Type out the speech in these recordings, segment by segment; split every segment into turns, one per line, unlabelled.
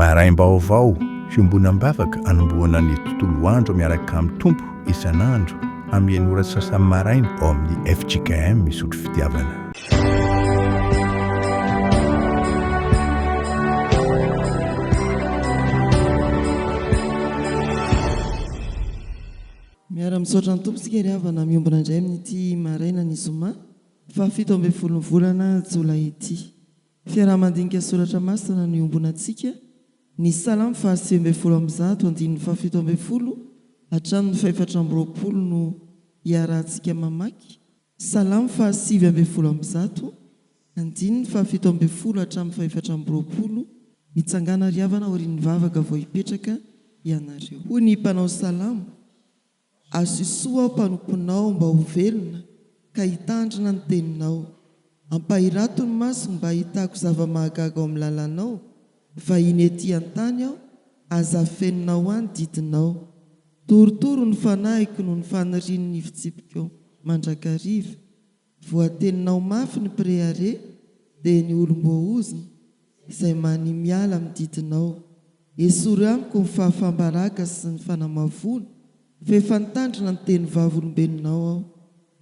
Maraim-baovao, fiombonam-bavaka anombohana ny tontolo andro miaraka amin'ny Tompo isan'andro amin'ny enina ora sy sasany maraina ao amin'ny fjkm Isotry Fitiavana.
Miara-misaotra ny Tompo isika ry havana miombona indray amin'ity maraina ny zoma faha 17 ny volana jolay ity. Fiaraha-mandinika soratra masina no iombonantsika, ny Salamo faha 119 andininy faha 17 hatramin'ny faha 24 no iarahantsika mamaky, Salamo faha 119 andininy faha 17 hatramin'ny faha 24, Mitsangàna ry havana aorian'ny vavaka vao hipetraka ianareo. Hoy ny mpanao salamo, Asio soa aho mpanomponao mba ho velona ka hitandrina ny teninao. Ampahirato ny masoko mba hahitako zava-mahagaga ao amin'ny lalànao. Vahiny ety an-tany aho, aza afeninao ahy ny didinao. Torotoro ny fanahiko noho ny fanirian'ny fitsipikao mandrakariva. Voateninao mafy ny mpirehareha, dia ny olom-boaozona, izay mania miala amin'ny didinao. Esory amiko ny fahafaham-baraka sy ny fanamavoana, fa efa nitandrina ny teny vavolombelonao aho.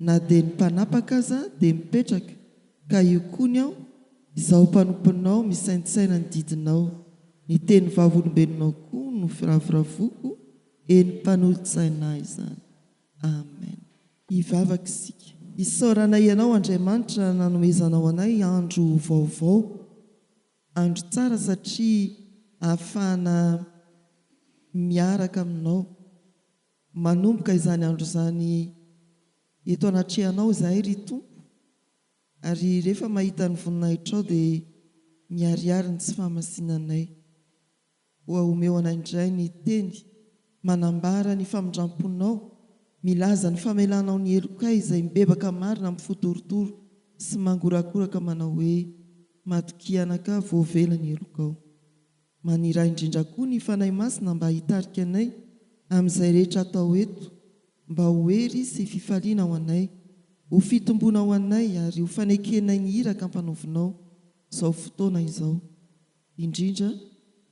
Na dia ny mpanapaka aza dia mipetraka, ka hikomy aho, izaho mpanomponao misaintsaina ny didinao. Ny teny vavolombelonao koa no firavoravoako, eny mpanolo-tsaina ahy izany. Amen. Hivavaka isika. Isaoranay Anao Andriamanitra nanomezanao anay andro vaovao, andro tsara satria ahafahana miaraka Aminao. Manomboka izany andro izany eto anatrehanao izahay ry Tompo, ary rehefa mahita ny voninahitrao dia miharihary ny tsy fahamasinanay. Koa omeo anay indray ny teny manambara ny famindramponao, milaza ny famelanao ny helokay izay mibebaka marina amin'ny fo torotoro sy mangorakoraka manao hoe, Matokia anaka, voavela ny helokao. Maniraha indrindra koa ny Fanahy Masina mba hitarika anay amin'izay rehetra atao eto, mba ho hery sy fifaliana ho anay, ho fitomboana ho anay ary ho fanekenay ny iraka ampanaovinao izao fotoana izao. Indrindra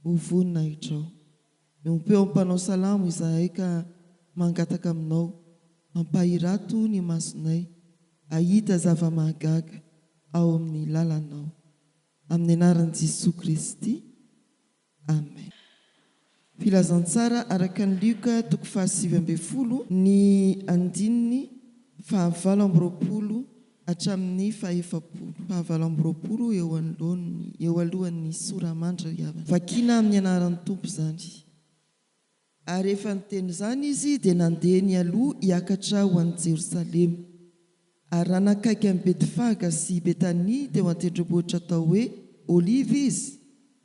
ho voninahitrao. Miompeo amin'ny mpanao salamo izahay ka mangataka aminao, ampahirato ny masonay hahita zava-mahagaga ao amin'ny lalanao. Amin'ny anaran'i Jesoa Kristy. Amen. Filazantsara araka an'i Lioka toko faha-19 ny andininy faha-28 hatramin'ny faha-40. Faha-28 eo anoloan'ny, eo alohan'ny sora-mandry ry havana. Vakina amin'ny anaran'ny Tompo izany. Ary rehefa niteny izany izy, dia nandeha nialoha hiakatra ho any Jerosalema. Ary raha nankaiky an'i Betfaga sy Betania teo an-tendrombohitra atao hoe Oliva izy,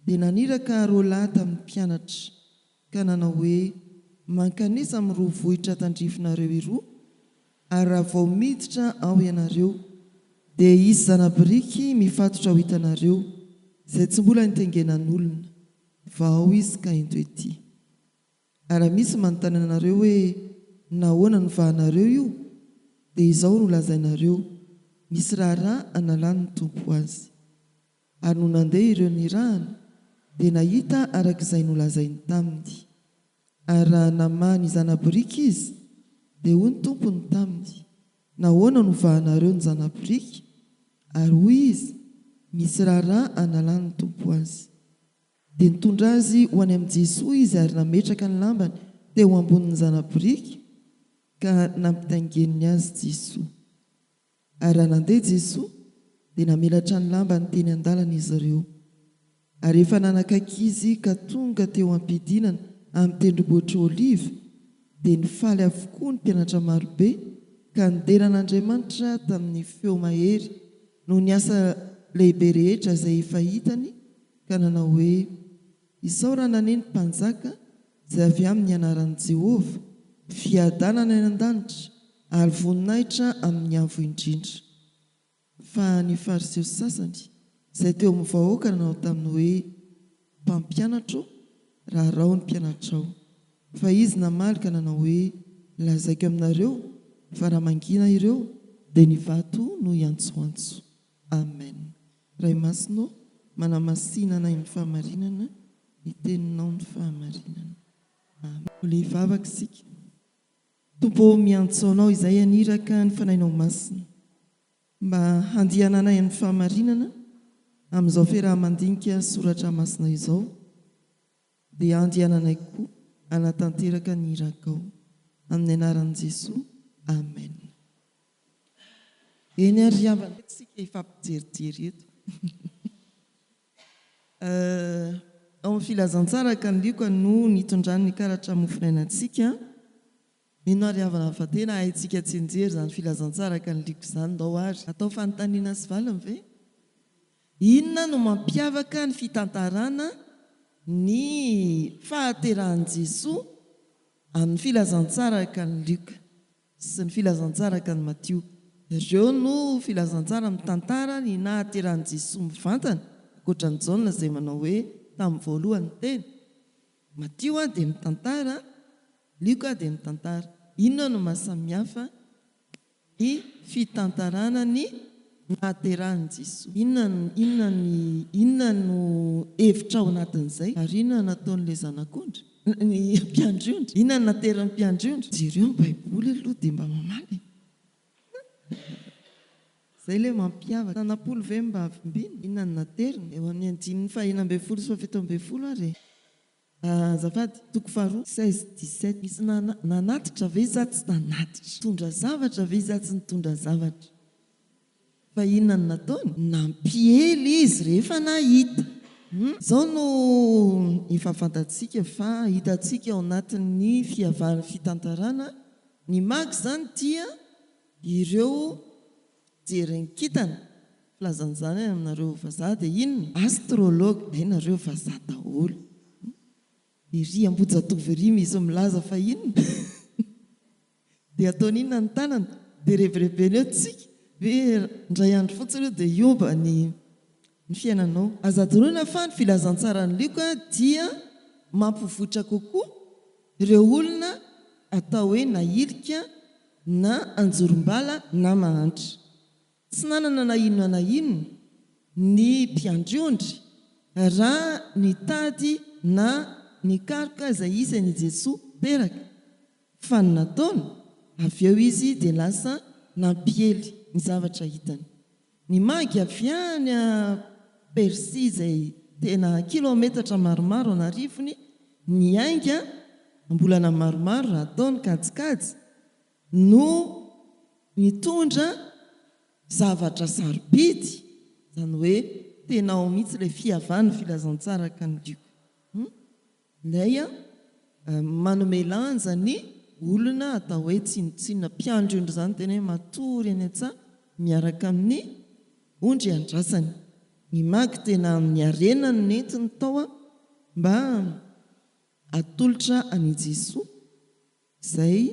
dia naniraka roalahy tamin'ny mpianatra, ka nanao hoe, Mankanesa amin'iroa vohitra tandrifinareo iroa, ary raha vao miditra ao ianareo, dia hisy zana-biriky mifatotra ho hitanareo, izay tsy mbola nitengenan'olona. Vahao izy ka ento ety. Ary raha misy manontany anareo hoe, Nahoana no vahanareo io? dia izao no lazainareo, Misy raharaha analan'ny Tompo azy. Ary nony nandeha ireo nirahana, dia nahita araka izay nolazainy taminy. Ary raha namaha ny zana-boriky izy, dia hoy ny tompony taminy, Nahoana no vahanareo ny zana-boriky? Ary hoy izy, Misy raharaha analan'ny Tompo azy. Dia nitondra azy ho any amin'i Jesoa izy ary nametraka ny lambany teo ambonin'ny zana-boriky, ka nampitaingeniny azy Jesoa. Ary raha nandeha Jesoa, dia namelatra ny lambany teny an-dalana izy ireo. Ary efa nanakaiky Izy ka tonga teo am-pidinana amin'ny tendrombohitr'i Oliva, dia nifaly avokoa ny mpianatra marobe ka nidera an'Andriamanitra tamin'ny feo mahery noho ny asa lehibe rehetra izay efa hitany ka nanao hoe, Isaorana anie ny Mpanjaka izay avy amin'ny anaran'i Jehovah, fiadanana any an-danitra ary voninahitra amin'ny Avo Indrindra. Fa ny Fariseo sasany izay teo amin'ny vahoaka nanao taminy hoe, Mpampianatra ô, raharaho ny mpianatrao. Fa izy namaly ka nanao hoe, Lazaiko aminareo, fa raha mangina ireo, dia ny vato no hiantsoantso. Amen. Ray Masina ô, manamasina anay amin'ny fahamarinana. Ny teninao no fahamarinana. Amen. Mbola hivavaka isika. Tompo ô, miantso Anao izahay haniraka ny Fanahinao Masina mba handihananay amin'ny fahamarinana amin'izao fiaraha-mandinika soratra masina izao, dia handihananay koa hanatanteraka ny irakao. Amin'ny anaran'i Jesoa, Amen. Eny ary ry havana, eto isika hifampijerijery eto. Ao amin'ny filazantsara ka ny Lioka no nitondrany ny karatra mofonaina antsika. Mino aho ry havana fa tena haintsika tsianjery izany filazantsara ka ny Lioka izany. Ndao ary atao fanontaniana sy valiny ve? Inona no mampiavaka ny fitantarana ny fahaterahan'i Jesoa amin'ny filazantsara ka ny Lioka? Sy ny Filazantsara araka an'i Matio. Ireo no filazantsara mitantara ny nahaterahan'i Jesoa mivantana, ankoatra an'i Jaona izay manao hoe tamin'ny voalohany ny Teny. Matio dia mitantara, Lioka dia mitantara. Inona no maha samihafa ny fitantarana ny nahaterahan'i Jesoa? Inona inona ny inona no hevitra ao anatin'izay? Ary inona no nataon'ilay zanak'ondry? Ny mpiandry ondry? Inona no naterin'ny mpiandry ondry? Jereo ny baiboly aloha dia mba mamaly e! Izay ilay mampiavaka. Tanam-polo ve mba vimbina? Inona no nateriny? Eo amin'ny andininy faha-16 sy faha-17 ary e! Azafady, toko faharoa, 16, 17. Nisy nanatitra ve sa tsy nanatitra? Nitondra zavatra ve sa tsy nitondra zavatra? Fa inona no nataony? Nampiely izy rehefa nahita. Izao no efa fantatsika fa hitantsika ao anatin'ny fihavan'ny fitantarana, ny magy izany dia ireo jerin'ny kintana, filazan'izany any aminareo vazaha dia inona? Astrologue, hay nareo vazaha daholo. Ery Ambohijatovo ery misy milaza fa inona? Dia ataony inona ny tanana? Dia rebirebeny eo tsika hoe indray andro fotsiny io dia hiova ny ny fiainanao. Aza adinoina fa ny filazantsaran'i Lioka dia mampivoitra kokoa ireo olona atao hoe nahilika na anjorom-bala na mahantra. Tsy nanana na inona na inona ny mpiandry ondry raha nitady na nikaroka izay hisy an' i Jesoa teraka, fa ny nataony, avy eo izy dia lasa nampiely ny zavatra hitany. Ny magy avy any Persia izay tena kilaometatra maromaro an'arivony niainga am-bolana maromaro raha atao ny kajikajy no nitondra zavatra sarobidy, izany hoe tena ao mihitsy ilay fihavan'ny filazantsara ka ny Lioka. Ilay manome lanja ny olona atao hoe tsinontsinona, mpiandry ondry izany tena hoe matory eny an-tsaha miaraka amin'ny ondry andrasany. Ny magy tena amin'ny harena no nentiny tao mba atolotra an'i Jesoa. Izay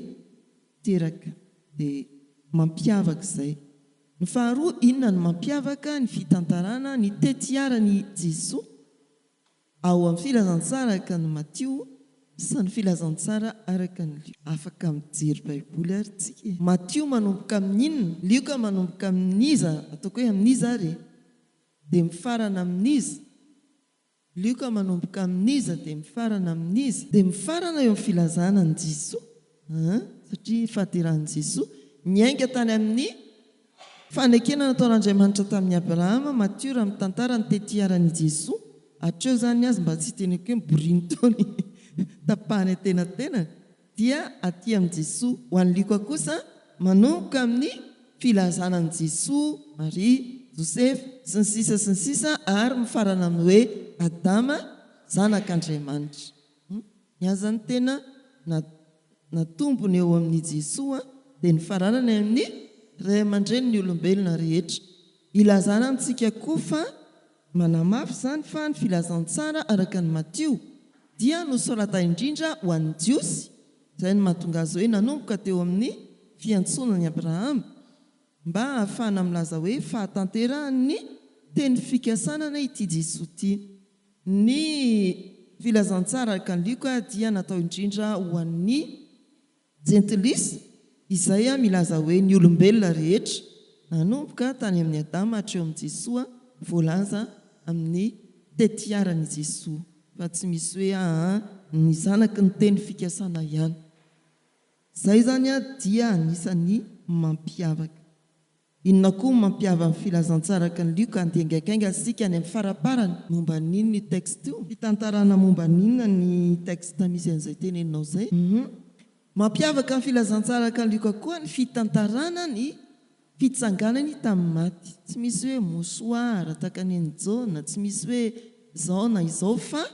teraka dia mampiavaka izay. Ny faharoa, inona no mampiavaka ny fitantarana ny tetiaran'i Jesoa ao amin'ny filazantsara araka an'i Matio sy ny filazantsara araka an'i Lioka? Afaka mijery Baiboly ary tsika e. Matio manomboka amin'inona? Lioka manomboka amin'iza? Ataoko hoe amin'iza ary e? Dia mifarana amin'iza? Lioka manomboka amin'iza dia mifarana amin'iza? Dia mifarana eo amin'ny filazana an'i Jesoa, an, satria fahaterahan'i Jesoa, niainga tany amin'ny fanekena nataon'Andriamanitra tamin'i Abrahama, Matio raha mitantara ny tetiaran'i Jesoa, hatreo izany ny azy mba tsy hiteneko hoe miborino tao ny tapahany antenatenany, dia aty amin'i Jesoa. Ho an'i Lioka kosa, manomboka amin'ny filazana an'i Jesoa, Maria, Josefa, sy ny sisa sy ny sisa ary mifarana amin'ny hoe Adama, zanak'Andriamanitra. Ny aza ny tena natombony eo amin'i Jesoa dia nifaranany amin'ny ray aman-drenin'ny olombelona rehetra. Ilazana amintsika koa fa Manamafy izany fa ny Filazantsara araka an'i Matio dia nosoratana indrindra ho an'ny Jiosy, izay no mahatonga azy hoe nanomboka teo amin'ny fiantsoana an'i Abrahama, mba hahafahana milaza hoe fahatanterahan'ny teny fikasana anie ity Jesoa ity. Ny Filazantsara araka an'i Lioka dia natao indrindra ho an'ny. Jentilisa, izay milaza hoe ny olombelona rehetra, nanomboka tany amin'i Adama hatreo amin'i Jesoa, voalaza amin'ny tetiaran'i Jesoa. Fa tsy misy hoe aa ny zanaky ny teny fikasana ihany. Izay izany dia anisan'ny mampiavaka. Inona koa no mampiava ny filazantsara araka an'i Lioka? Andeha haingaikainga isika any amin'ny faraparany. Momba ny inona io texte io? Fitantarana momba ny inona ny texte misy an'izay teneninao izay? Mampiavaka ny filazantsara araka an'i Lioka koa ny fitantarana ny fitsanganany tamin'ny maty. Tsy misy hoe mouchoir tahaka ny an'i Jona, tsy misy hoe izao na izao fa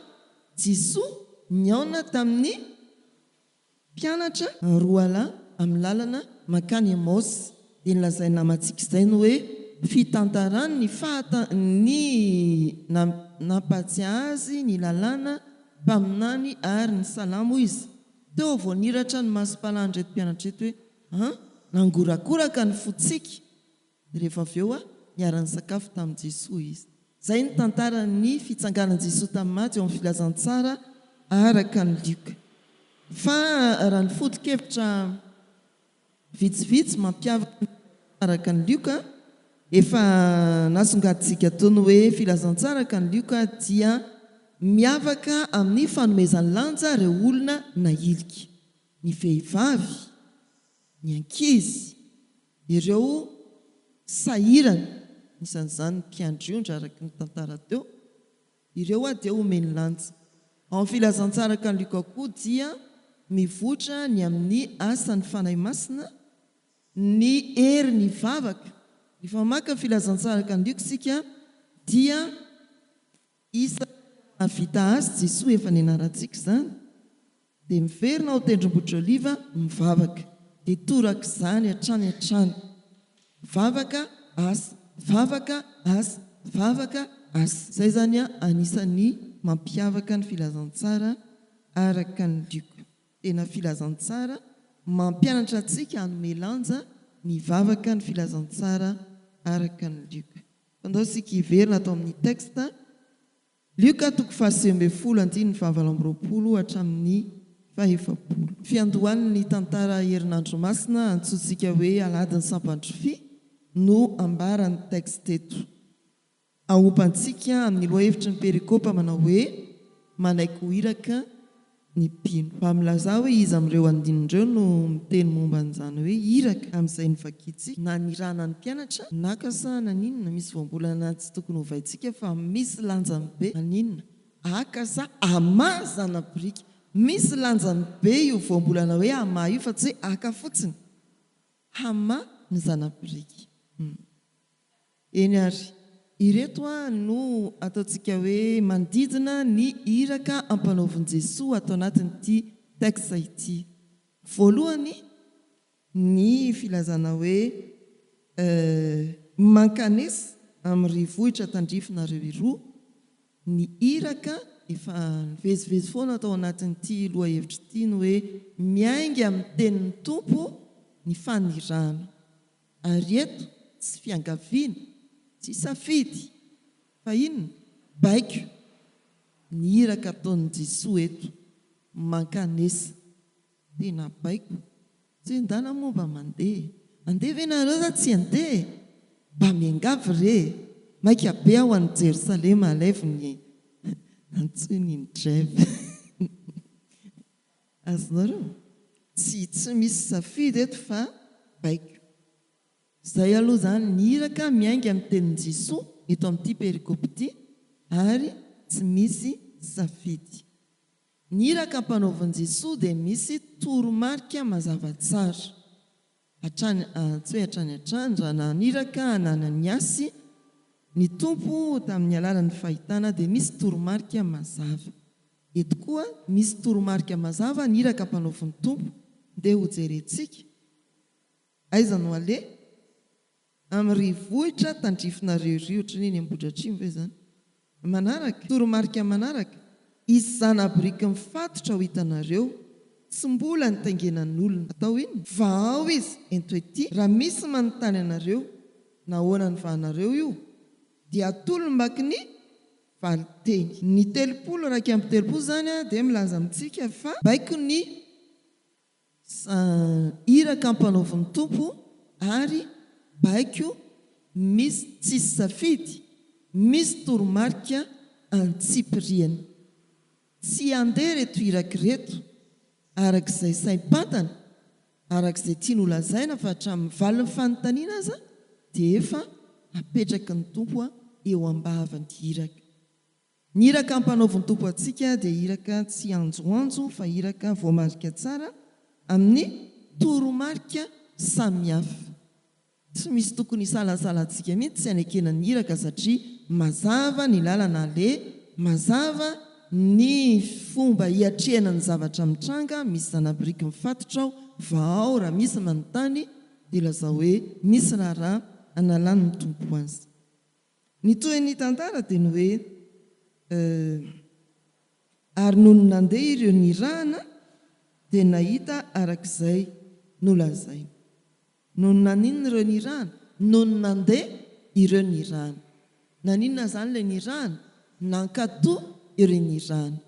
Jesoa nihaona tamin'ny mpianatra roalahy amin'ny lalana mankany Emaosy. Dia nolazain'ny namantsika izay ny hoe fitantarany ny fahata ny nampahatsiahy azy ny lalàna, mpaminany ary ny salamo izy. Teo vao niratra ny masom-panahin'ireto mpianatra ireto hoe An! Nangorakoraka ny fontsika rehefa avy eo niara-nisakafo tamin'i Jesoa izy. Izay ny tantaran'ny fitsanganan'i Jesoa tamin'ny maty eo amin'ny filazantsara araka an'i Lioka. Fa raha ny foto-kevitra vitsivitsy mampiavaka ny filazantsara araka an'i Lioka, efa nasongadintsika teo ny hoe filazantsara araka an'i Lioka dia miavaka amin'ny fanomezany lanja ireo olona nahilika. ny vehivavy, ny ankizy, ireo sahirana, anisan'izany ny mpiandry ondry araka ny tantara teo, ireo dia omeny lanja. Ao amin'ny filazantsara araka an'i Lioka koa dia mivoitra ny amin'ny asan'ny Fanahy Masina, ny herin'ny vavaka. Rehefa maka ny filazantsara araka an'i Lioka isika dia Isan'ny nahavita azy Jesoa efa nianarantsika izany dia miverina ao tendrombohitra Oliva mivavaka dia torak'izany hatrany hatrany vavaka asa vavaka asa vavaka asa. Izay izany anisan'ny mampiavaka ny filazantsara araka an'i Lioka. Tena filazantsara mampianatra antsika hanome lanja ny vavaka ny filazantsara araka an'i Lioka. Andao isika hiverina ato amin'ny texte, Lioka toko faha-19 andininy faha-28 hatramin'ny faha-40. Fiandohan'ny tantara herinandro masina antsointsika hoe Alahadin'ny Sampandrofia no ambaran'ny texte eto. Ahompantsika amin'ny lohahevitry ny perikopa manao hoe Manaiky ho iraka ny mpino. Mba milazà hoe iza amin'ireo andininy ireo no miteny momba an'izany hoe iraka amin'izay novakintsika, na nirahana ny mpianatra, naka sa naninona, misy voambolana tsy tokony hovaintsika fa misy lanjany be, maninona, aka sa ama zana-biriky, misy lanjany be io voambolana hoe ama io fa tsy hoe aka fotsiny, hama ny zana-biriky. Eny ary, ireto no ataontsika hoe manodidina ny iraka ampanaovin'i Jesoa ato anatin'ity texte ity. Voalohany, ny filazana hoe mankanesa amin'ny rivohitra tandrifinareo iroa, ny iraka efa nivezivezy foana tao anatin'ity lohahevitra ity ny hoe miainga amin'ny tenin'ny Tompo ny fanirahana. Ary eto tsy fiangaviana, tsy safidy, fa inona? Baiko! Ny iraka ataon'i Jesoa eto, mankanesa. Tena baiko. Tsy hoe ndana moa mba mandeha e! Andeha ve nareo sa tsy andeha e? Mba miangavy re e! Maika be aho any Jerosalema alaivo ny antsoy ny Ndrev. Azonareo? Tsy tsy misy safidy eto fa baiko. Izay aloha izany ny iraka miainga amin'ny tenin'i Jesoa eto amin'ity perikopa ity ary tsy misy safidy. Ny iraka ampanaovin'i Jesoa dia misy toromarika mazava tsara. Hatrany, tsy hoe hatrany hatrany, raha naniraka an'Ananiasy ny Tompo tamin'ny alalan'ny fahitana dia misy toromarika mazava. Eto koa misy toromarika mazava ny iraka ampanaovin'ny Tompo. Ndeha hojerentsika. Aiza no aleha? Amin'ny rivohitra tandrifinareo iry, ohatran'ny eny Ambohidratrimo ve izany? Manaraka, toromarika manaraka, hisy zana-biriky mifatotra ho hitanareo, tsy mbola nitaingenan'olona. Atao inona? Vahao izy, ento ety. Raha misy manontany anareo, nahoana no vahanareo io? Dia atolony mbaky ny valinteny. Ny 30 31 izany dia milaza amintsika fa baikon'ny. Iraka ampanaovin'ny Tompo ary baiko misy tsisy safidy, misy toromarika antsipiriany. Tsy handeha ireto iraka ireto araka izay saim-pantany, araka izay tiany holazaina fa hatramin'ny valin'ny fanontaniana aza dia efa apetraky ny Tompo eo am-bavan'ny iraka. Ny iraka ampanaovin'ny Tompo antsika dia iraka tsy anjoanjo fa iraka voamarika tsara amin'ny toromarika samihafa. Tsy misy tokony hisalasalantsika mihitsy tsy hanekena ny iraka satria mazava ny lalana aleha, mazava ny fomba hiatrehana ny zavatra mitranga, misy zana-biriky mifatotra ao, vahao raha misy manontany dia lazao hoe misy raharaha analan'ny Tompo azy. Ny tohin'ny tantara dia ny hoe Ary nony nandeha ireo nirahana dia nahita araka izay nolazainy. Nony naninona ireo nirahana? Nony nandeha ireo nirahana. Naninona izany ilay nirahana? Nankatò ireo nirahana.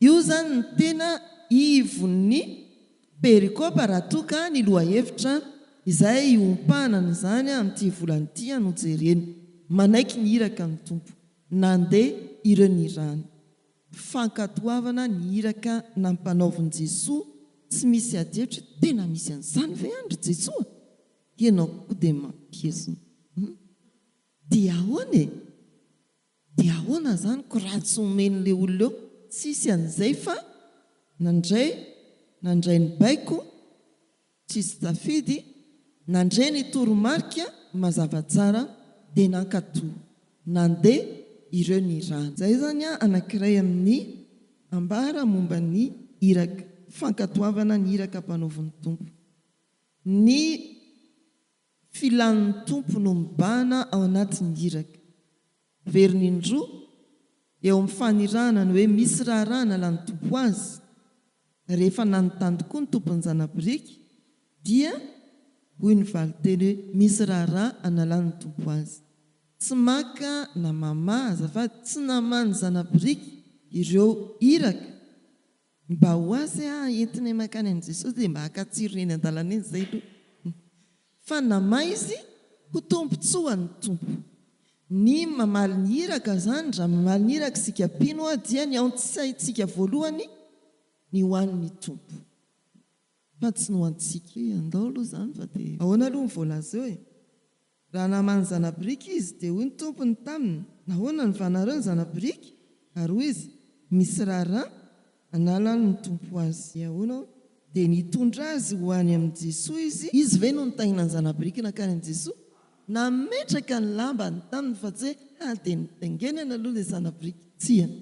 Io izany no tena ivon'ny perikopa raha toa ka ny lohahevitra izay iompanana izany amin'ity volana ity no jerena. Manaiky ny iraka ny Tompo. Nandeha ireo nirahana. Fankatoavana ny iraka nampanaovin'i Jesoa tsy misy adihevitra tena misy an'izany ve any ry Jesoa? Ianao koa dia mampiesona hum dia ahoana e? Dia ahoana izany ko raha tsy omen'ilay olona eo? Tsisy an'izay fa nandray nandray ny baiko Tsisy safidy, nandre ny toromarika mazava tsara dia nankato, nandeha ireo nirahana. Izay izany anankiray amin'ny ambara momba ny iraka, fankatoavana ny iraka ampanaovin'ny Tompo. Ny filan'ny Tompo no mibahana ao anatin'ny iraka. Veriny indroa eo amin'ny fanirahana ny hoe misy raharaha nalan'ny Tompo azy. Rehefa nanontany tokoa ny tompon'ny zana-biriky dia hoy ny valinteny hoe misy raharaha analan'ny Tompo azy. Tsy maka na mamaha azafady, tsy namaha ny zana-biriky ireo iraka. Mba ho azy ah, entinay mankany amin'i Jesosy dia mba haka tsirony eny an-dalana eny izay aloha. Fa namaha izy ho tombontsoan'ny Tompo. Ny mamaly ny iraka izany, raha mamaly ny iraka isika mpino dia ny ao an-tsaintsika voalohany ny ho an'ny Tompo. Fa tsy ny ho antsika. Andao aloha izany fa dia ahoana aloha ny voalaza eo e? Raha naman'ny zana-biriky izy, dia hoy ny tompony taminy, Nahoana no vanareo ny zana-biriky? Ary hoy izy, Misy raharaha analan' ny Tompo azy. Dia ahoana hono? Dia nitondra azy ho any amin'i Jesoa izy. Izy ve no nitaingina ny zana-biriky nankany amin'i Jesoa? Nametraka ny lambany taminy fa tsy hoe, Ha, dia nitaingenana aloha ilay zana-biriky. Tsia.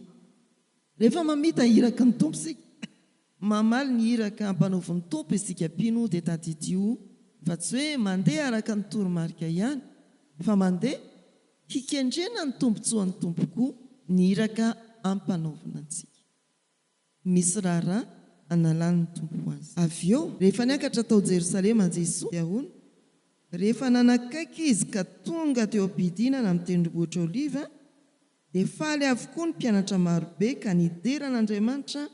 Rehefa mamita iraky ny Tompo isika, mamaly ny iraka ampanaovin'ny Tompo isika mpino dia tadidio fa tsy hoe mandeha araka ny toromarika ihany fa mandeha hikendrena ny tombontsoan'ny Tompo koa ny iraka ampanaovina antsika. Misy raharaha analan'ny Tompo azy. Avy eo, rehefa niakatra tao Jerosalema Jesoa dia hono, rehefa nanakaiky Izy ka tonga teo am-pidinana amin'ny tendrombohitra Oliva, Dia faly avokoa ny mpianatra marobe ka nidera an'Andriamanitra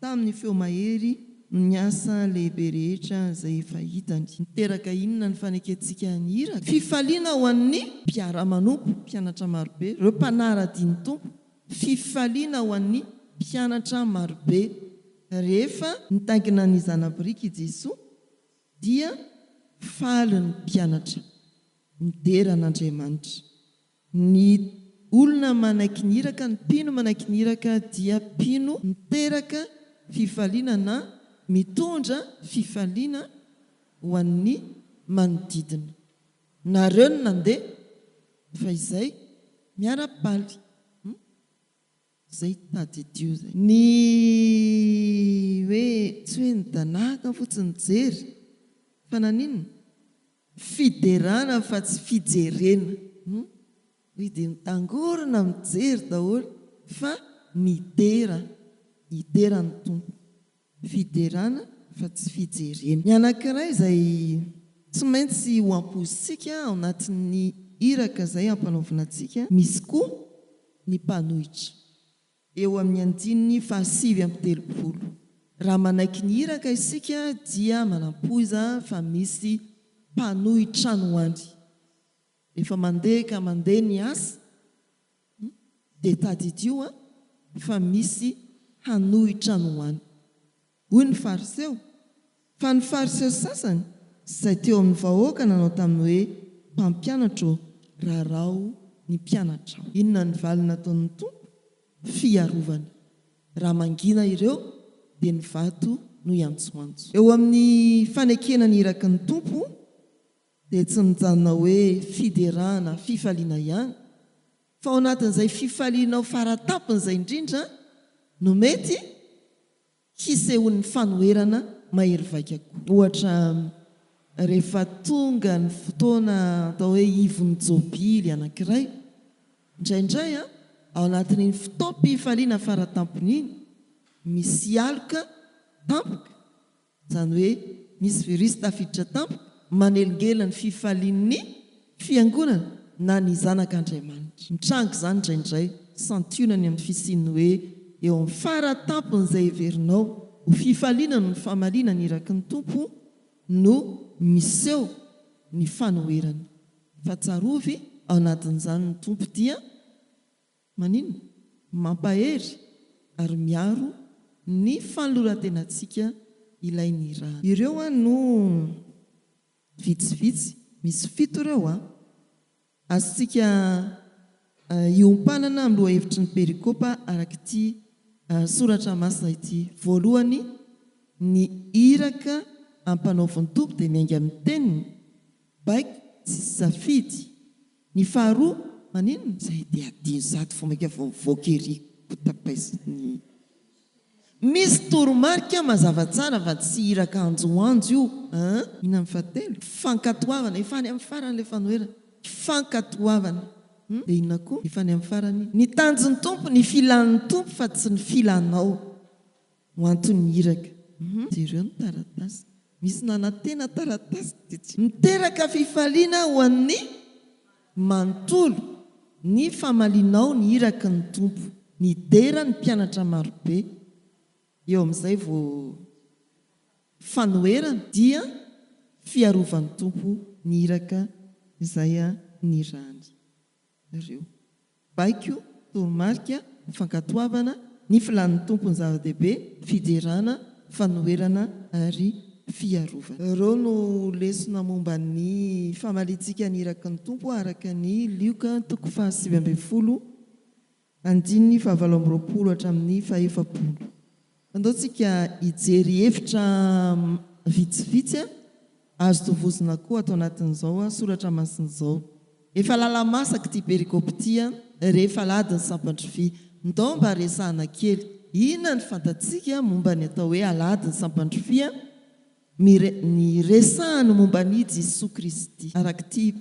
tamin'ny feo mahery ny asa lehibe rehetra izay efa hitany. Niteraka inona ny fanekentsika ny iraka? Fifaliana ho an'ny mpiara-manompo, mpianatra marobe, ireo mpanara-dia ny Tompo. Fifaliana ho an'ny mpianatra marobe. Rehefa nitaingina ny zana-biriky i Jesoa dia faly ny mpianatra, nidera an'Andriamanitra. Ny olona manaiky ny iraka, ny mpino manaiky ny iraka dia mpino miteraka fifaliana na mitondra fifaliana ho an'ny manodidina. Nareo no nandeha fa izay miara-paly. Zay tadidio zay. Ny hoe tsy hoe nidanahaka fotsiny nijery fa naninona? Fiderana fa tsy fijerena hum hoy dia mitangorona mijery daholo fa midera hidera ny Tompo. Fiderana fa tsy fijerena. Ny anankiray izay tsy maintsy ho ampoizintsika ao anatin'ny iraka izay ampanaovina antsika, misy koa ny mpanohitra. Eo amin'ny andininy fahasivy 39. Raha manaiky ny iraka isika dia manampoiza fa misy mpanohitra any ho any. Rehefa mandeha ka mandeha ny asa dia tadidio fa misy. hanohitra any ho any. Hoy ny Fariseo. Fa ny Fariseo sasany izay teo amin'ny vahoaka nanao taminy hoe, Mpampianatra ô, rarao ny mpianatrao. Inona ny valiny nataon'ny Tompo? Fiarovana. Raha mangina ireo, dia ny vato no hiantsoantso. Eo amin'ny fanekena ny iraky ny Tompo, dia tsy mijanona hoe fiderana, fifaliana ihany, fa ao anatin'izay fifalianao faratampony izay indrindra no mety hisehoan'ny fanoherana mahery vaika koa. Ohatra, rehefa tonga ny fotoana atao hoe ivon'ny jobily anankiray, indraindray ao anatin'iny fotoam-pifaliana faratampony iny, misy aloka tampoka Izany hoe misy virus tafiditra tampoka manelingelina ny fifalian'ny fiangonana na ny zanak'Andriamanitra. Mitranga izany indraindray, santionany amin'ny fisian'ny hoe eo amin'ny fara tampon'izay heverinao ho fifaliana noho ny famaliana ny iraky ny Tompo no miseho ny fanoherana. Fa tsarovy ao anatin'izany ny Tompo dia. Maninona? Mampahery ary miaro ny fanoloran-tenantsika ilay nirahana. Ireo an no vitsivitsy, misy fito ireo an. Azontsika iompanana amin'ny lohahevitry ny perikopa araka ity soratra masina ity. Voalohany, ny iraka ampanaovin'ny Tompo dia miainga amin'ny teniny, baiko tsisy safidy. Ny faharoa, maninona? Zay dia adino sady vao mainka vao mivoaka ery kotapaisiny. Misy toromarika mazava tsara fa tsy iraka anjoanjo io an! Inona ny fahatelo? Fankatoavana, efa any amin'ny farany ilay fanoherana. Fankatoavana. Hum? Dia inona koa? Efa any amin'ny farany iny. Ny tanjon'ny Tompo, ny filan'ny Tompo fa tsy ny filanao. Ho anton'ny iraka. Jereo ny taratasy. Misy nanantena taratasy dia tsy. Miteraka fifaliana ho an'ny manontolo ny famalianao ny iraky ny Tompo. Nidera ny mpianatra marobe. Eo amin'izay vao fanoherana dia fiarovan'ny Tompo ny iraka izay nirahany. Ireo. Baiko, toromarika, fankatoavana, ny filàn'ny Tompo ny zava-dehibe, fiderana, fanoherana ary fiarovana. Ireo no lesona momba ny famaliantsika ny iraky ny Tompo araka ny Lioka toko faha 19 andininy faha 28 hatramin'ny faha-40. Andao tsika hijery hevitra vitsivitsy azo tovozina koa ato anatin'izao soratra masina izao. Efa lala-masaka ity perikopa ity rehefa alahady ny sampan-drofia. Ndao mba resahana kely. Inona ny fantatsika momba ny atao hoe alahady ny sampan-drofia? Ny resahany momba an'i Jesoa Kristy. Araka ity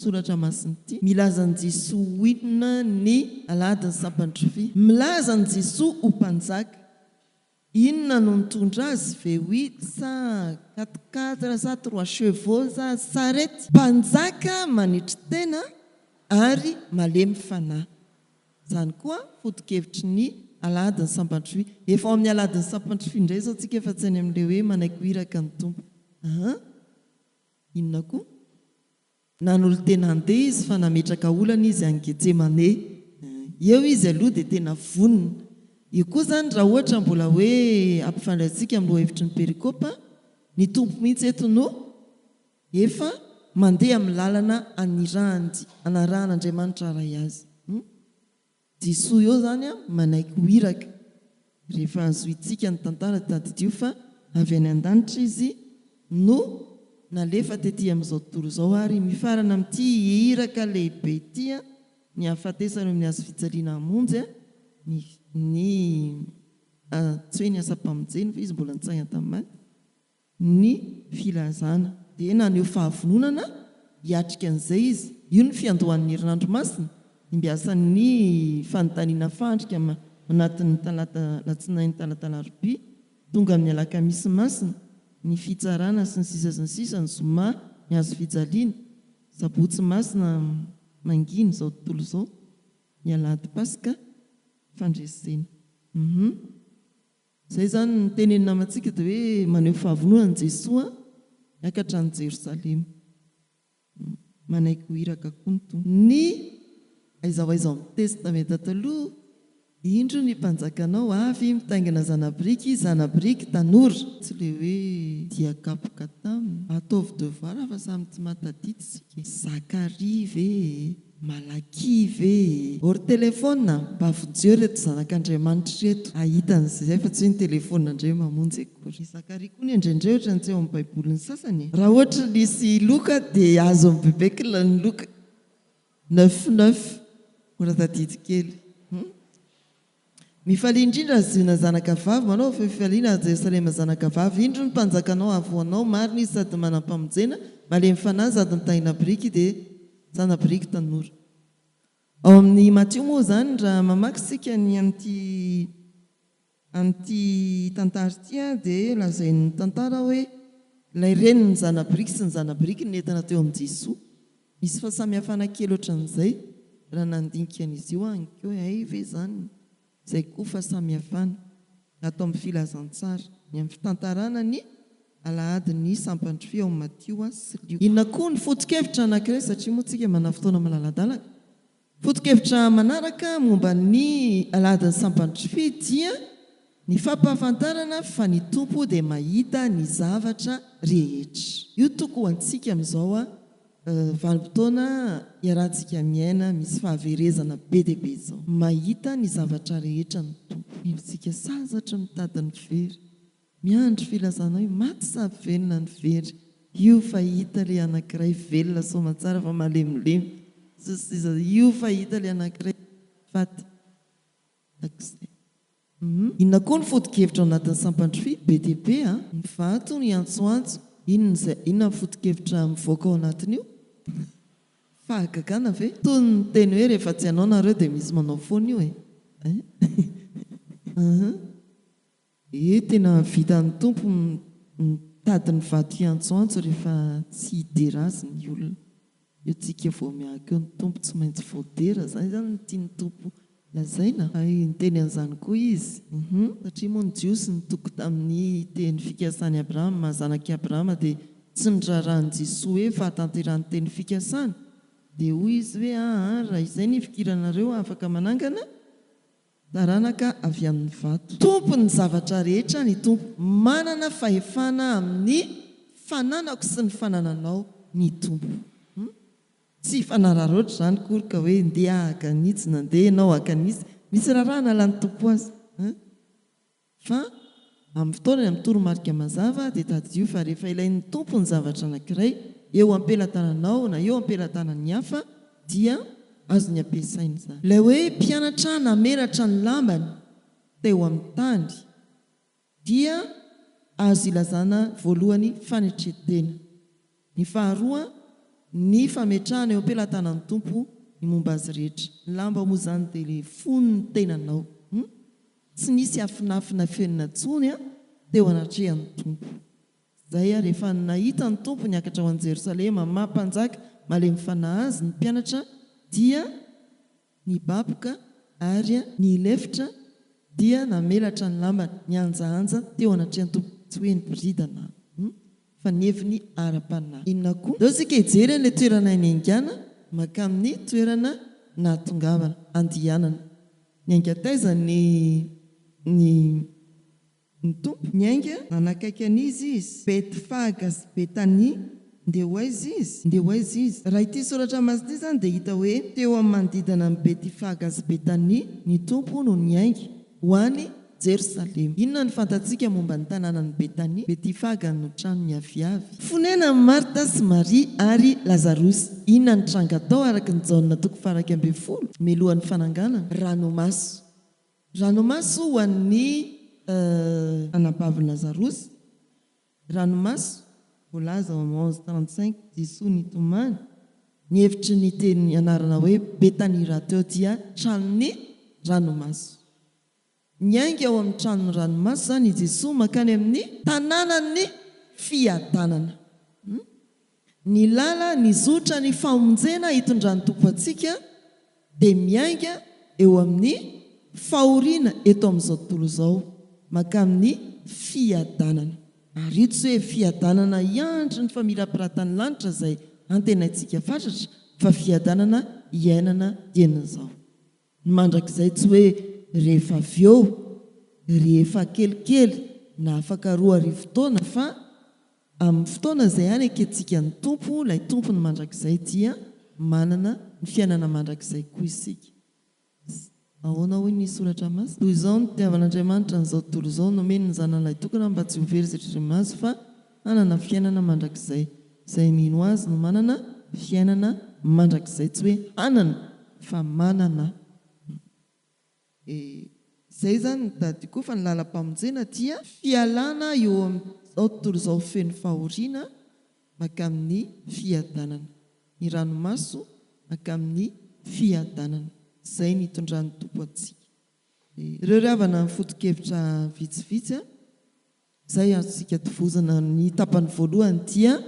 Soratra Masina ity. Milaza an'i Jesoa ho inona ny Alahadin'ny Sampan-drofia? Milaza an'i Jesoa ho Mpanjaka. Inona no nitondra azy, V-huit sa quatre-quatre sa trois chevaux sa sarety? Mpanjaka manetry tena ary malemy fanahy. Izany koa foto-kevitry ny Alahadin'ny Sampan-drofia. Efa ao amin'ny Alahadin'ny Sampan-drofia indray izao tsika fa tsy any amin'ilay hoe manaiky ho iraka ny Tompo. Aha. Inona koa? Nanolo-tena handeha izy fa nametraka olana izy any Getsemane. Eo izy aloha dia tena vonona. Io koa izany raha ohatra mbola hoe ampifandraintsika amin'ny lohahevitry ny perikopa, ny Tompo mihitsy eto no efa mandeha amin'ny lalana anirahany, anarahan'Andriamanitra Ray azy. Jesoa eo zany an manaiky ho iraka. Rehefa zohintsika ny tantara tadidio fa avy any an-danitra izy no nalefa tety amin'izao tontolo izao ary mifarana amin'ity iraka lehibe ity an ny hahafatesany eo amin'ny hazo fijaliana hamonjy an ny ny tsy hoe ny asam-pamonjeny fa izy mbola nitsangana tamin'ny maty. Ny filazana. Dia naneho fahavononana hiatrika an'izay izy. Io no fiandohan'ny herinandro masina, imbiasan'ny fanontaniana fandrika anatin'ny talata alatsinainy talata alarobia, tonga amin'ny alakamisy masina, ny fitsarana sy ny sisa sy ny sisa, ny zoma ny hazo fijaliana, sabotsy masina mangina izao tontolo izao, ny alahady paska fandresena. Hum. Izay izany ny tenenin'ny namantsika dia hoe maneho fahavononana Jesoa hiakatra any Jerosalema. Manaiky ho iraka koa ny Tompo. Ny aiza ho aiza ao amin'ny Testamenta Taloha. Indro ny mpanjakanao avy mitaingina zana-biriky, zana-biriky tanora. Tsy le hoe dia kapoka taminy. Ataovy devoir fa samy tsy mahatadidy isika e. Zakaria ve e? Malakia ve e? Or telephone mba vonjeo reto zanak'Andriamanitra ireto hahita an'izay fa tsy hoe ny telephone indray mamonjy akory. I Zakaria koa anie indraindray ohatran'ny tsy ao amin'ny baiboly ny sasany e. Raha ohatra nisy loka dia azon'i Bebekla ny loka. Neuf neuf, mora tadidy kely. Hum. Mifalia indrindra ry Ziona zanaka vavy, manaova fifaliana ry Jerosalema zanaka vavy, indro ny mpanjakanao avy ho anao, marina izy sady manam-pamonjena, malemy fanahy sady mitaingina biriky dia zana-biriky tanora. Ao amin'ny Matio moa izany raha mamaky isika ny amin'ity Amin'ity tantara ity dia lazain'ny tantara hoe ilay renin'ny zana-biriky sy ny zana-biriky nentina teo amin'i Jesoa. Misy fahasamihafana kely ohatran'izay raha nandinika an'izy io aho anikeo hoe hay ve izany izay koa fahasamihafana ato amin'ny filazantsara ny amin'ny fitantarana ny alahadin'ny sampan-drofia ao amin'ny Matio sy Lioka. Inona koa ny foto-kevitra anankiray satria moa tsika manana fotoana malaladalaka? Foto-kevitra manaraka momba ny Alahadin'ny Sampan-dRfy dia ny fampahafantarana fa ny Tompo dia mahita ny zavatra rehetra. Io toko ho antsika amin'izao vanim-potoana iarahantsika miaina misy fahaverezana be dia be izao. Mahita ny zavatra rehetra ny Tompo. Isika sasatra mitady ny very. Miandry filazana hoe maty sa velona ny very io fa hita le anakiray velona soamatsara fa malemilemy sy ny sisa io fa hita le anakiray faty takizay hum. Inona koa ny foto-kevitra ao anatin'ny sampandrofia? Be dia be a! Ny vato ny antsoantso, inona izay, inona ny foto-kevitra mivoaka ao anatin'io? Fahagagana ve? Toy ny niteny hoe rehefa tsy hanao nareo dia misy manao foana io e! Hein? Ee tena vitan'ny Tompo mitady ny vato hiantsoantso rehefa tsy hidera azy ny olona. Eo tsika vao miahaka eo ny Tompo tsy maintsy voadera, zay zany no tian'ny Tompo lazaina? Hay niteny an'izany koa izy. Hum. Satria moa ny Jiosy nitoky tamin'ny teny fikasan'i Abrahama, maha zanak'i Abrahama dia tsy niraharahan'i Jesoa hoe fahatanterahan'ny teny fikasana. Dia hoy izy hoe aa raha izay ny fikiranareo afaka manangana Taranaka avy amin'ny vato. Tompon'ny zavatra rehetra ny Tompo. Manana fahefana amin'ny fananako sy ny fanananao ny Tompo. Hum. Tsy hifanararaotra izany akory ka hoe ndeha haka an'itsy na ndeha ianao haka an'itsy. Misy raharaha analan'ny Tompo azy. Hein. Fa amin'ny fotoanany, amin'ny toromarika mazava, dia tadidio fa rehefa ilain'ny Tompo ny zavatra anankiray eo am-pelatananao na eo am-pelatanan'ny hafa, dia azony ampiasaina izany. Ilay hoe mpianatra namelatra ny lambany teo amin'ny tany dia azo ilazana voalohany fanetren-tena. Ny faharoa, ny fametrahana eo am-pelatanan'ny Tompo ny momba azy rehetra. Ny lamba moa izany dia ilay fon'ny tenanao. Hum? Tsy nisy afinafina fenina intsony teo anatrehan'ny Tompo. Izay ary, rehefa nahita ny Tompo niakatra ho any Jerosalema maha mpanjaka malemy fanahy azy ny mpianatra dia nibaboka ary nilefitra dia namelatra ny lambany, nihanjahanja teo anatrehan'ny Tompo, tsy hoe niboridana, hum, fa ny heviny ara-panahy. Inona koa? Ndao isika hijery an'ilay toerana niaingàna mankamin'ny toerana nahatongavana, andianana. Niainga taiza ny ny ny Tompo? Niainga nanakaiky an'iza Izy? Betfaga sy Betania, ndeha ho aiza Izy? Ndeha ho aiza Izy? Raha ity soratra masina ity izany dia hita hoe teo amin'ny manodidina an'i Betifaga sy Betania ny Tompo no niainga ho any Jerosalema. Inona no fantatsika momba ny tanànan'i Betania? Betifaga no tranon'ny aviavy. Fonenan'i Marta sy Maria ary Lazarosy. Inona no tranga tao araka ny Jaona toko faha-11? Melohan'ny fananganana. Ranomaso. Ranomaso ho an'ny anabavin'i Lazarosy. Ranomaso, voalaza ao amin'ny onze 35, Jesoa nitomany. Ny hevitry ny teny anarana hoe Betania rahateo dia tranon'ny ranomaso. Niainga ao amin'ny tranon'ny ranomaso izany i Jesoa mankany amin'ny tanànan'ny fiadanana. Ny lala nizotra ny famonjena hitondran'ny Tompo antsika dia miainga eo amin'ny fahoriana eto amin'izao tontolo izao mankamin'ny fiadanana. Ary io tsy hoe fiadanana hiandry ny famirapiratan'ny lanitra izay antenaintsika fatratra fa fiadanana iainana dieny izao. Ny mandrakizay tsy hoe rehefa avy eo, rehefa kelikely na afaka 2000 taona fa amin'ny fotoana izay hanekentsika ny Tompo, ilay Tompon'ny mandrakizay dia manana ny fiainana mandrakizay koa isika. Ahoana hoy ny Soratra Masina? Toy izao no nitiavan'Andriamanitra an'izao tontolo izao, nomeny ny Zanany Lahitokana mba tsy ho very izay tratran'ny Azy fa hanana fiainana mandrakizay. Izay mino Azy no manana fiainana mandrakizay, tsy hoe hanana fa manana. E, izay izany no tadidiko fa ny lalam-pamonjena dia fialana eo amin'izao tontolo izao feno fahoriana mankamin'ny fiadanana. Ny ranomaso mankamin'ny fiadanana. Izay nitondran'ny Tompo antsika. Ireo ry havana foto-kevitra vitsivitsy a. Izay azontsika tovozana ny tapany voalohany dia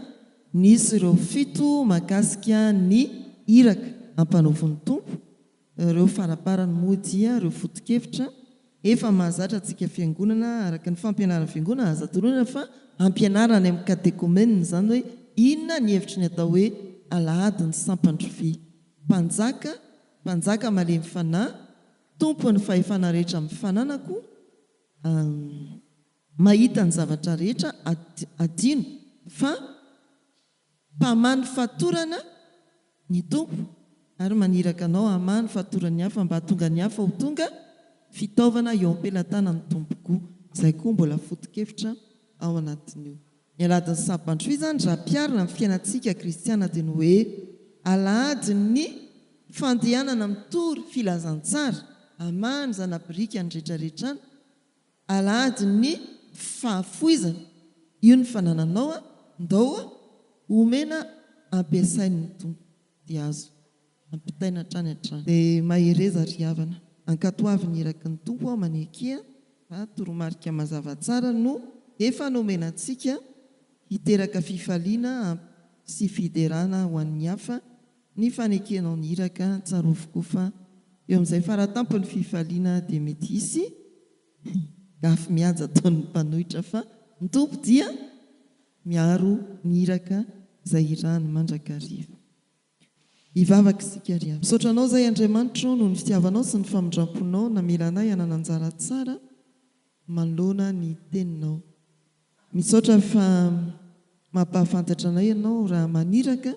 nisy ireo fito mahakasika ny iraka ampanaovin'ny Tompo, ireo faraparany moa dia ireo foto-kevitra efa mahazatra antsika Fiangonana araka ny fampianaran'ny Fiangonana, aza toroina fa ampianarina any amin'ny katekomena izany hoe inona ny hevitry ny atao hoe Alahadin'ny Sampandrofia, Mpanjaka, Mpanjaka malemy fanahy, Tompon'ny fahefana rehetra amin'ny fananako, mahita ny zavatra rehetra adino fa mpamaha ny fatorana ny Tompo ary maniraka anao hamaha ny fatoran'ny hafa mba hahatonga ny hafa ho tonga fitaovana eo am-pelatanan'ny Tompo koa. Izay koa mbola foto-kevitra ao anatin'io. Ny alahadin'ny Sampandroy izany raha ampiharina amin'ny fiainantsika kristiana dia ny hoe alahadin'ny fandehanana mitory filazantsara, hamaha ny zana-biriky any rehetrarehetra any, alahadin'ny fahafoizana, io ny fanananao a, ndao a, omena ampiasain'ny Tompo dia azo ampitaina hatrany hatrany. Dia mahereza ry havana, ankatoavy ny iraky ny Tompo aho manekia fa toromarika mazava tsara no efa nomena antsika hiteraka fifaliana sy fiderana ho an'ny hafa ny fanekenao ny iraka, tsarovy koa fa eo amin'izay faratampon'ny fifaliana dia mety hisy gafy mihaja ataon'ny mpanohitra fa ny Tompo dia miaro ny iraka izay irahany mandrakariva. Hivavaka isika ry havana. Misaotra Anao izahay Andriamanitra o noho ny fitiavanao sy ny famindramponao namela anay hanana anjara tsara manoloana ny Teninao. Misaotra fa mampahafantatra anay Ianao raha maniraka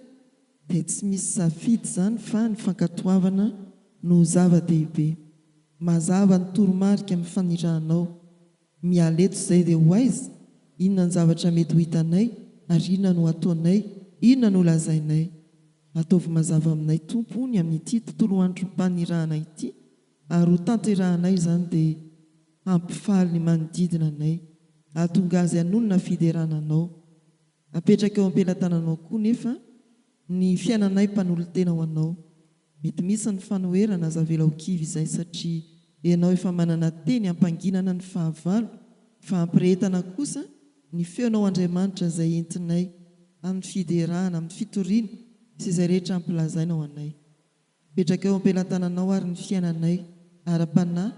dia tsy misy safidy izany fa ny fankatoavana no zava-dehibe. Mazava ny toromarika amin'ny fanirahanao. Miala eto izay dia ho aiza? Inona ny zavatra mety ho hitanay ary inona no hataonay? Inona no lazainay? Ataovy mazava aminay Tompo ny amin'ity tontolo androm-panirahana ity ary ho tanterahanay izany dia hampifaly ny manodidina anay, hahatonga azy hanonona fiderana Anao. Apetraka eo am-pelatananao koa nefa ny fiainanay mpanolo-tena ho Anao. Mety misy ny fanoherana, aza avela ho kivy izay satria ianao efa manana teny hampanginana ny fahavalo fa hampirehetana kosa ny feonao Andriamanitra izay entinay amin'ny fiderana, amin'ny fitoriana sy izay rehetra ampilazainao anay. Apetraka eo am-pelatananao ary ny fiainanay ara-panahy,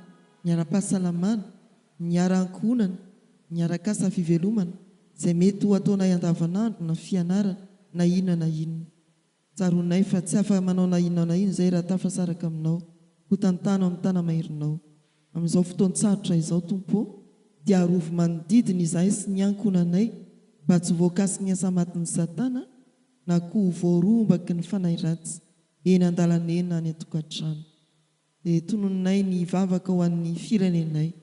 ny ara-pahasalamana, ny ara-ankohonana, ny arak'asa fivelomana, izay mety ho ataonay andavanandro na fianarana na inona na inona. Tsaroanay fa tsy afa manao na inona na inona izay raha tafasaraka aminao. Koa tantano amin'ny tana-maherinao. Amin'izao fotoan-tsarotra izao, Tompo ô, dia arovy manodidina izahay sy ny ankohonanay mba tsy ho voakasiky ny asa matin'i Satana na koa ho voarombaky ny fanahy ratsy eny an-dalana eny na any an-tokantrano. Dia tononinay ny vavaka ho an'ny firenenay.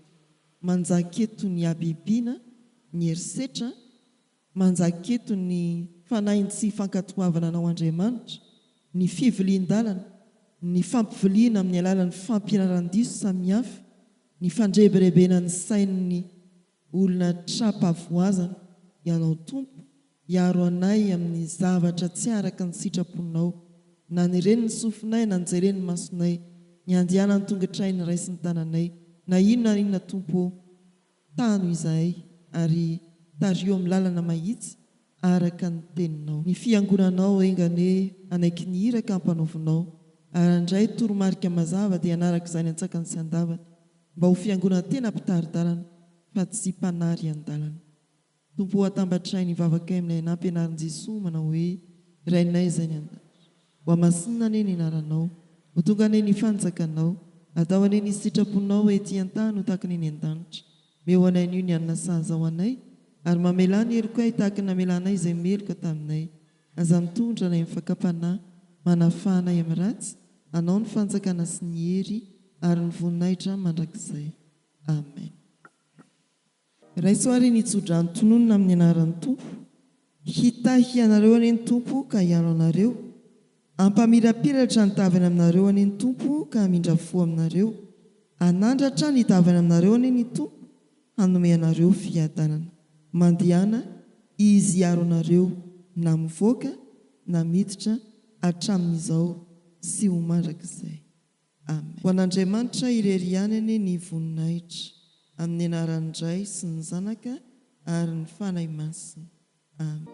Manjaka eto ny habibiana, ny herisetra, Manjaka eto ny fanahin'ny tsy fankatoavana anao Andriamanitra, ny fivilian-dalana, ny fampiviliana amin'ny alalan'ny fampianaran-diso samihafa, ny fandrebirebena ny sain'ny olona tra-pahavoazana. Ianao Tompo, hiaro anay amin'ny zavatra tsy araka ny sitraponao, na ny ren'ny sofinay na ny jeren'ny masonay, ny andehanan'ny tongotray ny raisin'ny tananay, na inona na inona Tompo ô. Tano izahay ary tariho amin'ny lalana mahitsy araka ny teninao. Ny fiangonanao enga anie hanaiky ny iraka ampanaovinao ary handray toromarika mazava dia hanaraka izany an-tsakany sy an-davany mba ho fiangonana tena mpitari-dalana fa tsy mpanary an-dalana. Tompo ô atambatray ny vavakay amin'ilay nampianarin'i Jesoa manao hoe, Rainay izay any an-danitra, ho hamasinina anie ny anaranao, ho tonga anie ny fanjakanao, Atao anie ny sitraponao ety an-tany ho tahaka ny eny an-danitra. Meo anay anio ny hanina sahaza ho anay, ary mamelà ny helokay tahaka ny namelanay izay meloka taminay. Aza mitondra anay amin'ny fakam-panahy, manafaha anay amin'ny ratsy, Anao ny fanjakana sy ny hery ary ny voninahitra mandrakizay. Amen. Raiso àry ny tsodrano tononina amin'ny anaran'ny Tompo. Hitahy anareo anie ny Tompo ka hiaro anareo. Hampamirapiratra ny tavany aminareo anie ny Tompo ka hamindra fo aminareo. Hanandratra ny tavany aminareo anie ny Tompo hanome anareo fiadanana. Mandehana, Izy hiaro anareo na mivoaka na miditra hatramin'izao sy ho mandrakizay. Amen. Ho an'Andriamanitra irery ihany anie ny voninahitra, amin'ny anaran'ny Ray sy ny Zanaka ary ny Fanahy Masina. Amen.